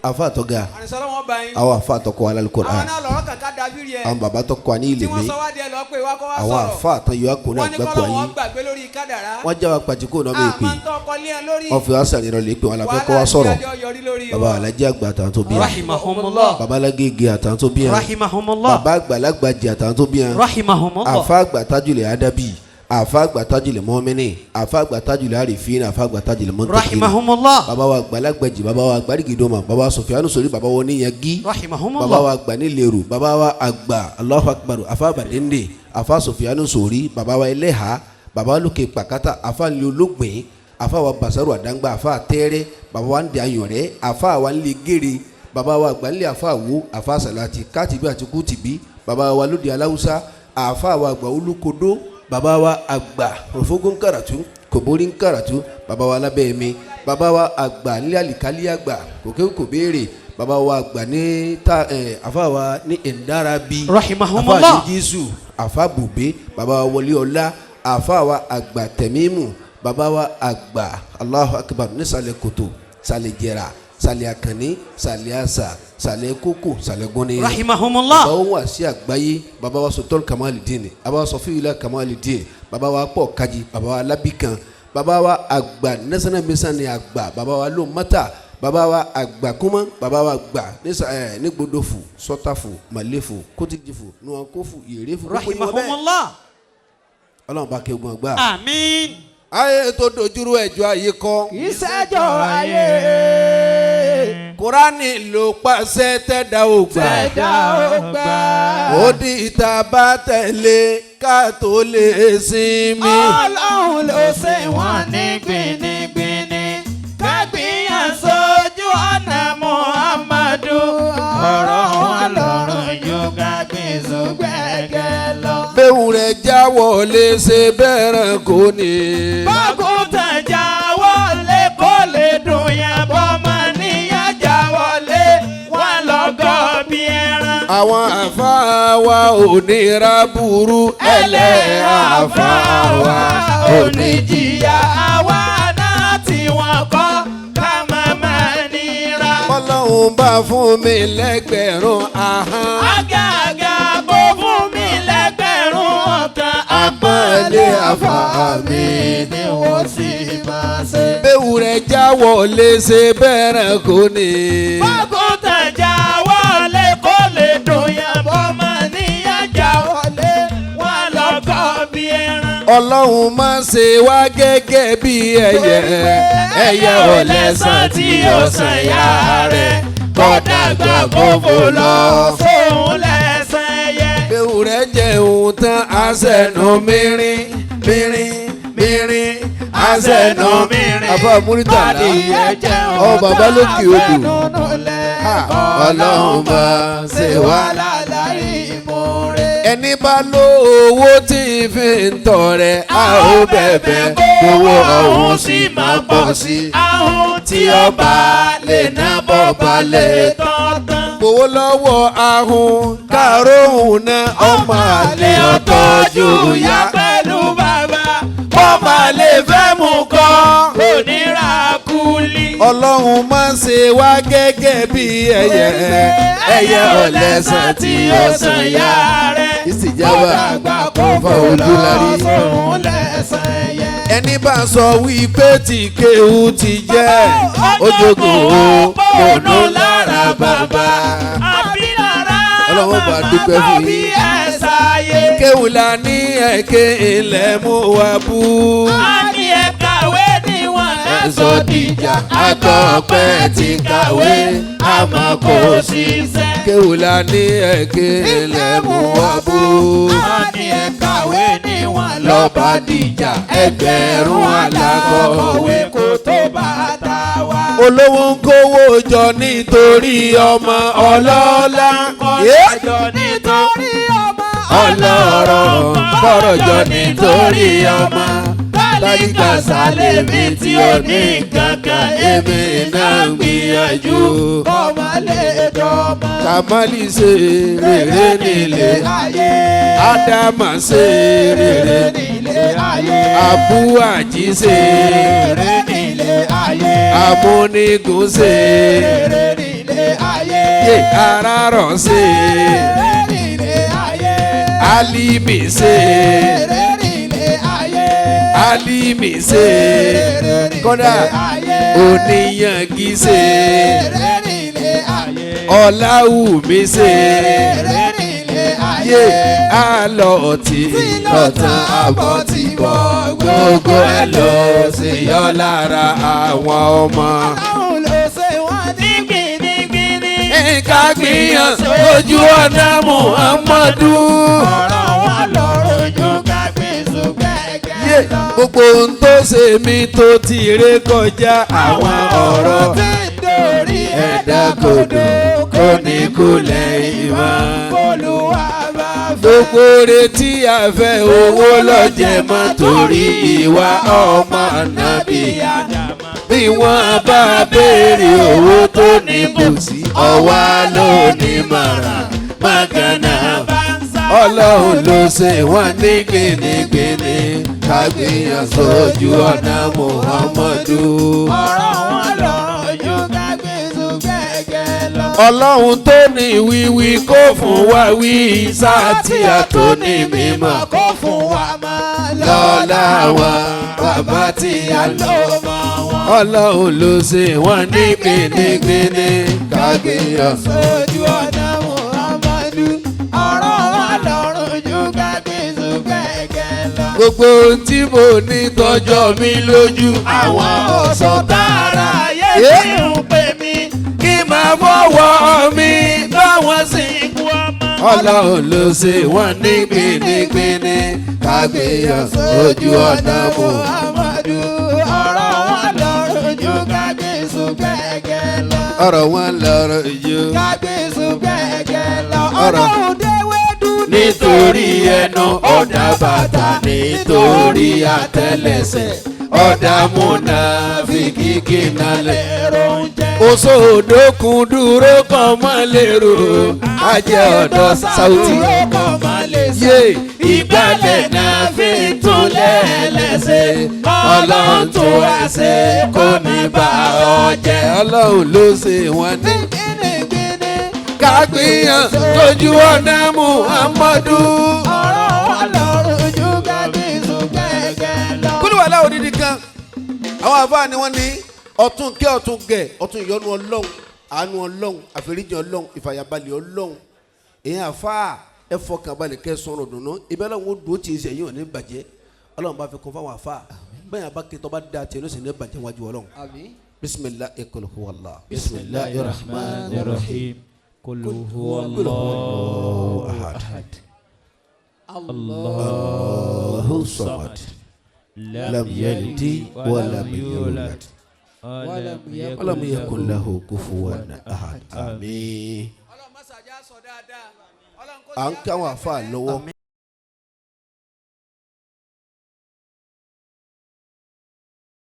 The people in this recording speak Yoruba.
Àfa tó ga. Àrìnsọ́lọ́ wọn bá yín. Àwọn àfa tó kọ́ Àwọn Al-Qur'an. náà lọ́rọ́ kàkà dábìrì ẹ̀. Àwọn bàbá tó kọ́ ní Tí ilé wọ́n mi. sọ wá díẹ̀ lọ pé wá kọ́ wá Àwọn sọ̀rọ̀. àfa tó yọ akùnrin Wọ́n ní àgbẹ̀kọ̀ kọ́lọ́ ayé. wọn gbàgbé lórí kádàrá. Wọ́n já wa pàtíkò náà bẹ́ẹ̀ pé. Àmọ́ ń tọ́ ọkọ lé ẹ lórí. Wọ́n fi wá sàlẹ̀ lè pé wọn la fẹ́ kọ́ wa sọ̀rọ̀. Wàhálà àti yọrí lórí Bàbá wọn. Alhaji àgbà àtàwọn tó bí wọn. Rahimahumullah. Bàbá Alágége àtàwọn tó bí wọn. Rahimahumullah. Bàbá àgbàlagbà jẹ àtàwọn tó bí wọn. Rahimahumullah. Àfa àgbà tajulẹ̀ adabi. Àfa àgbà tajulẹ̀ mọ́mìnì. Àfa àgbà tajulẹ̀ àrífín. Àfa àgbà tajulẹ̀ mọ́tòkìnì. Rahimahumullah. Bàbá wa àgbàlagbàjì, bàbá wa àgbàdìgídọ́mà, bàbá wa Sọfíànù sórí, bàbá wa oníyangí. Rahimahumullah. Bàbá wa àgbà nílẹ̀rù, bàbá wa àgbà Allahu Akbar, àfa àbàdéndé, àfa Sọfíànù sórí, bàbá wa ẹlẹ́hà, bàbá wa lókè pàkátà, àfa ńlẹ̀ olóògbé, àfa wa Basaru àdàngbà, àfa àtẹ́rẹ́, bàbá wa ń dẹ ayọ̀rẹ́, àfa wa ńlẹ̀ gèrè, bàbá wa àgbà ńlẹ̀ àfa àwo, àfa sàlàtì kátìbí àti kútìbí, bàbá wa lóde aláwùsá, àfa wa àgbà olúkodó, bàbá wa àgbà rọ̀fógún kàràtú kòbórí kàràtú, bàbá wa lábẹ́ mi, bàbá wa àgbà nílẹ̀ àlìkálí àgbà kòkè kò béèrè, bàbá wa àgbà ní ta ẹ̀ àfa wa ní ẹ̀ńdárabi. Rahimahumullah. Àfa jésù, àfa bùbé, bàbá wa wọlé ọlá, àfa wa àgbà tẹ̀mímù, bàbá wa àgbà Allahu Akbar nísàlẹ̀ kòtò, sàlẹ̀ jẹ̀rà, sàlẹ̀ àkànní, sàlẹ̀ àṣà, sàlẹ̀ kókò, sàlẹ̀ gúnni. Rahimahumullah. Bàbá wa sí àgbáyé, bàbá wa Sultan Kamalidin, bàbá wa Sọfíìlà Kamalidin, bàbá wa pọ̀ kájí, bàbá wa lábìkan, bàbá wa àgbà nẹ́sánná mẹ́sàn ni àgbà, bàbá wa ló mọ́tà, bàbá wa àgbà kúmọ́, bàbá wa àgbà nísà ẹ̀ ní gbódòfù, sọ́tàfù, màlẹ́fù, kótìjìfù, nuwankófù, yèrèfù, gbogbo yín wọ́n bẹ́ẹ̀. Rahimahumullah. Ọlọ́run bá kéegun àgbà. Àmín. Ayé tó dojúrú ẹjọ́ ayé kọ́. Ìṣẹ́jọ́ ayé. Kúránì ló pàṣẹ tẹ́dá ò gbà. Tẹ̀dá ò gbà. Ó di ìta bá tẹ̀lé ká tó lè sinmi. Ọlọ́run ló ṣe wọ́n ní gbinigbini. Kágbìyàn sójú ọ̀nà Muhammadu. Ọ̀rọ̀ wọn lọ́rùn yóò kágbìn sógbẹ́gẹ́ lọ. Bẹ́ẹ̀ rẹ̀ já wọlé ṣe bẹ́ẹ̀rẹ̀ kò ní. Bákútàn já wọlé kó lè dùn yẹn bọ́mọ níyàn já wọlé wọn lọ́gọ́ bí ẹran. Àwọn àfáà wa ò ní ra burú ẹlẹ́ àfáà wa ò ní Oníjìyà àwa náà tí wọ́n kọ́ ká má má nira. Ọlọ́run bá fún mi lẹ́gbẹ̀rún ahọ́n. Àgàgà bó fún mi lẹ́gbẹ̀rún ọ̀kan. Àpọ́nlé àfáà mi ni wọ́n sì máa ṣe. Bẹ́ẹ̀ rẹ̀ já wọlé ṣe bẹ́ẹ̀rẹ̀ kò ní. Bákútàn já wọlé kó lè dùn yẹn bọ́mọ níyàn já wọlé wọn lọ́gọ́ bí ẹran. Ọlọ́run má ṣe wá gẹ́gẹ́ bí ẹyẹ, ẹyẹ ò lẹ́sàn tí ó sàn yá rẹ̀ kó dàgbà kó fò lọ. Sóhun lẹ́sàn ẹyẹ. Bẹ́ẹ̀ rẹ̀ jẹun tán aṣẹ́nu mìírín mìírín mìírín aṣẹ́nu mìírín. Àbá Múrítàlá ọ bàbá lókè odò. Ọlọ́run bá ṣe wá. Ẹni bá lówó tí ń fi ń tọrẹ a ó bẹ̀bẹ̀ owó ọ̀hún sì máa pọ̀ sí i. Ahun tí ọba lè ná bọ́ba lè tọ́tán. Gbowó lọ́wọ́ ahun káròhùn náà ọmọ àlè ọ̀tọ́jú ìyá ìyá. pẹ̀lú bàbá. Bọ́mọ àlè fẹ́ mú kọ́. Kò ní ra kúlí. Ọlọ́run má ṣe wá gẹ́gẹ́ bí ẹyẹ, ẹyẹ ọ̀lẹ́sàn tí ó sàn yá rẹ̀. Ìsìjàmbá Kó dàgbà kó kò fa fò ojú lọ lárí. sóhun lẹ́sàn ẹyẹ. Ẹni bá sọ wípé tí kéwú ti jẹ́ ojogun o kò nú lára bàbá. Àbí lára Ọlọ́run bá màmá dúpẹ́ tó fún bí yín. ẹ̀ sáyé. Kéwú la ní ẹ̀kẹ́ ilẹ̀ mú wa bú. A ní ẹ kàwé níwọ̀n ẹ Ẹ̀sọ́ dìjà àtọ̀pẹ́ ti kàwé àmọ́ kò ṣiṣẹ́. Kéwú la ní ẹ̀kẹ́ ilẹ̀ mú wa bú. A ní ẹ kàwé níwọ̀n Lọ́ba dìjà ẹgbẹ̀rún alákọ̀wé. kò tó bàtà wa. Olówó ń kówó jọ nítorí ọmọ ọlọ́lá. Kọ̀rọ̀jọ nítorí ọmọ Ọlọ́rọ̀ kọ̀rọ̀jọ nítorí ọmọ. Tálíkà sálẹ̀ mi tí ò ní kankan Èmi náà ń gbìyànjú. Kọ́mọ lè dọ́mọ. Kàmálì ṣe rere nílé. Ayé. Ádámà ṣe rere. Nílé ayé. Abúwàjí ṣe Rere nílé ayé. Amúnigùn ṣe Rere nílé Arárọ̀ ṣe. Alimi ṣe. Alimi ṣe. Kódà oníyangi ṣe. Ọláwùmí ṣe. Yé àlọ́ tí lọ́tàn àbọ̀ tí bọ̀ gbogbo ẹ̀ lọ sí yọ lára àwọn ọmọ. Nǹkan gbìyàn lójú ọ̀nà Muhammadu. Yé gbogbo ohun tó ṣe mí tó ti ré kọjá àwọn ọ̀rọ̀ ẹ̀dá kodò kò ní kulẹ̀ ìmọ̀. Gbogbo retí àfẹ́ owó lọ́jẹ̀ mọ́ torí ìwà ọmọ ànábì. Bí wọ́n bá béèrè owó tó ní bùsí, ọ̀wá ló ní màrà mágánà. Ọlọ́run ló ṣe wọ́n ní gbìnìgbìnì kágbìyàn sójú ọ̀nà Muhammadu. Ọlọ́run tó ní wíwí kó fún wa wí sáàtì tó ní mímọ́ Kó fún wa máa lọ́lá wọn bàbá tí a lò. mọ́ wọn. Ọlọ́run ló ṣe wọ́n ní gbìnìgbìnì kágbìyàn. Sójú ọ̀nà Muhammadu, ọ̀rọ̀ wa lọ́rùn ju kábíyèsí gẹ́gẹ́ lọ. Gbogbo ohun tí mo ní tọjọ́ mi lójú àwọn ọ̀sán Tààrà ayé tí ń pè mí, kí máa fọwọ́ mi báwọn sì. ikú ọmọ. Ọlọ́run ló ṣe wọ́n ní gbìnìgbìnì kágbìyàn sójú ọ̀nà Muhammadu, ọ̀rọ̀ wa lọ́rùn ju kábíyèsí gẹ́gẹ́ lọ. Ọ̀rọ̀ wọn lọ́rọ̀ yìí. Kábíyèsí gẹ́gẹ́ lọ. Ọ̀rọ̀. Ọlọ́run déwédú Nítorí ẹnu ọ̀dà bàtà nítorí àtẹ́lẹsẹ̀ ọ̀dà múnàfíkì kìnnàlẹ̀. èrò oúnjẹ. Oṣó òdòkun dúró kan mọ́ lérò ajẹ́ ọ̀dọ́ Sáútì. Yé ìgbàlẹ̀ náà fi tún lẹ́lẹ́sẹ̀ ọlọ́run tó wá ṣe kò ní bá ọ jẹ́. Ọlọ́run ló ṣe wọ́n ní Gbìnìgbìnì. kágbìyàn lójú ọ̀nà Muhammadu. Ọ̀rọ̀ wa lọ́rùn ju kábíyèsí gẹ́gẹ́ lọ. Kúlù wà láwọn odidi kan àwọn àfáà ni wọ́n ní ọ̀tún kẹ́ ọ̀tún gẹ̀ ọ̀tún ìyọ́nú ọlọ́run àánú ọlọ́run àforíjì ọlọ́run ìfàyàbalẹ̀ ọlọ́run èyàn àfáà ẹ fọkàn balẹ̀ kẹ́ sọ̀rọ̀ dùnú ibẹ̀ lọ́wọ́ dùn ó ti ṣe ẹ̀yìn ò ní bàjẹ́ ọlọ́run bá fi kún fáwọn àfáà bẹ́ẹ̀ yẹn bá ké tọ́ bá da tiẹ̀ ló sì ní bàjẹ́ wájú ọlọ́run. Bisimilahi kul huwa Allah bisimilahi rahman الرحيم قل هو الله ahad الله Allahu samad lam yalidi walam yulad walam yakun lahu kufuwan ahad. Àmín. À ń káwọn àfáà lọ́wọ́.